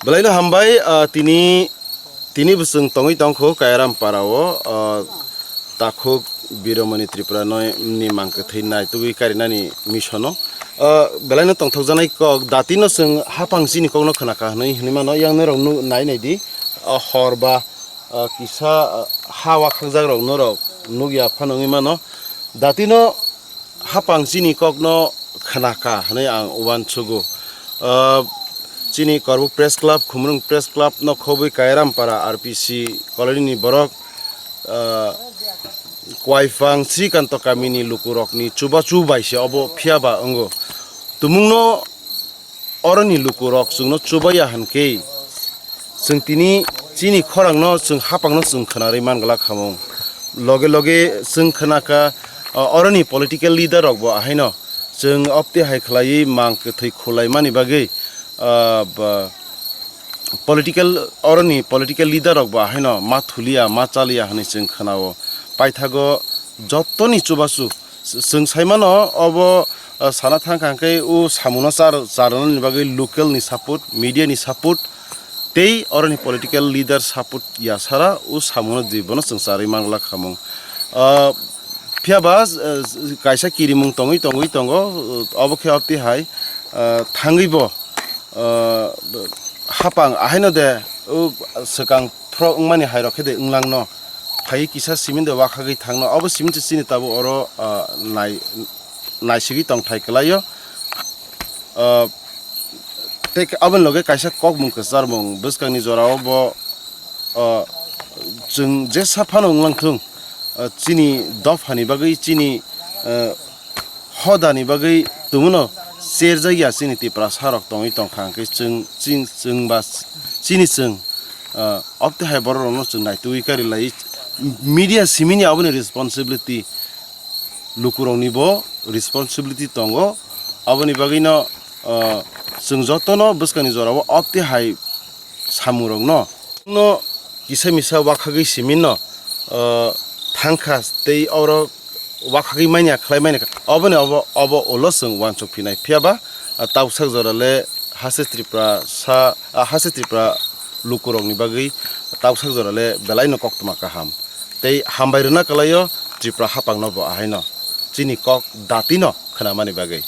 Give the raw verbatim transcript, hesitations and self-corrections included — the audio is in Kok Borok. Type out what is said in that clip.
Belai no hambai, ah, tini, tini bo chwng tongwi tongkho Kairam para o, ah, takhuk Biromani Tripura no ni mang kwthwi naitugwi karinani mission o. Ah, belai no tongthokjaknai kok, dati no chwng hapang chini kok no khwnakha hwnwi, hwnwi mano, yang norok nu-, nai nai di, ah, hor ba, ah, kisa, ah, ha wakhakjak rok norok nukya phano wngwi mano. Dati no hapang chini kokno khnakha hwnwi ang uansugo. Ah, chini Korbuk Press Club, Khumrung Press Club no khobwi Kairam para R P C colony ni borok, ah, Kwaifang Srikanto kamini lukurokni chubachu bai se obo phiya ba wngo. Tumungno oroni lukurok chwngno chubaiya hwnkhe, chwng tini chini khorangno chwng hapangno chwng khwnarwi man glak khamung. Loge loge chwng khwnakha, ah, oroni political leader rokbo ahaino chwng opti hai khlaiwi mang kwthwi khulaimani bagwi, ah, ba, political, oroni political leader rokbo ahaino ma thuliya, ma chaliya hwnwi chwng khwnao. Paithago jottoni chubachu Chwng sai mano, obo, ah, sana thang kha hwnkhe o samungno char-, charwnani bagwi local ni support, media ni support tei oroni political leader support ya sara o samungno di bono chwng charwi man glak khamung. Ah, phiya ba, ah, kaisa kirimung tongwi tongwi tongo, obo khe opti hai, ah, thangwi bo, ah, hapang ahaino de o swkang phro wngmani hai rok khe de wnglang no. Phai kisa simi de wakhagwi thangno, abo simi se chini tabuk oro, ah, nai-, naisigwi tongthai kwlaio. Ah, tei aboni loge kaisa kokmung kwcharmung bwskangni jorao bo, ah, chwng jesa phano wnglang thung, ah, chini dophani bagwi, chini, ah, hodani bagwi tumuno cherjakya chini Tiprasa rok tongwi tongkha, hwnkhe chwng, chwng, chwng ba chini chwng, ah, opte hai borok rokno chwng naitugwi kari lai. Media simini aboni responsibility, lukurokni bo responsibility tongo. Aboni bagwino, ah, chwng jotono bwskangni jorao opte hai samungrokno no kisa misa wakhagwi siminno, ah, thangkha tei oro wakhagwi manya khlai manya kha. Oboni obo, obo ulo chwng uansuk phinai. Phiya ba, ah, tausak jora le hase Tripura sa, ah, hase Tripura lukurokni bagwi tausak jora le belai no koktwma kaham. Tei hambai rwna kwlaio Tripura hapangno bo ahaino chini kok datino khwnamani bagwi.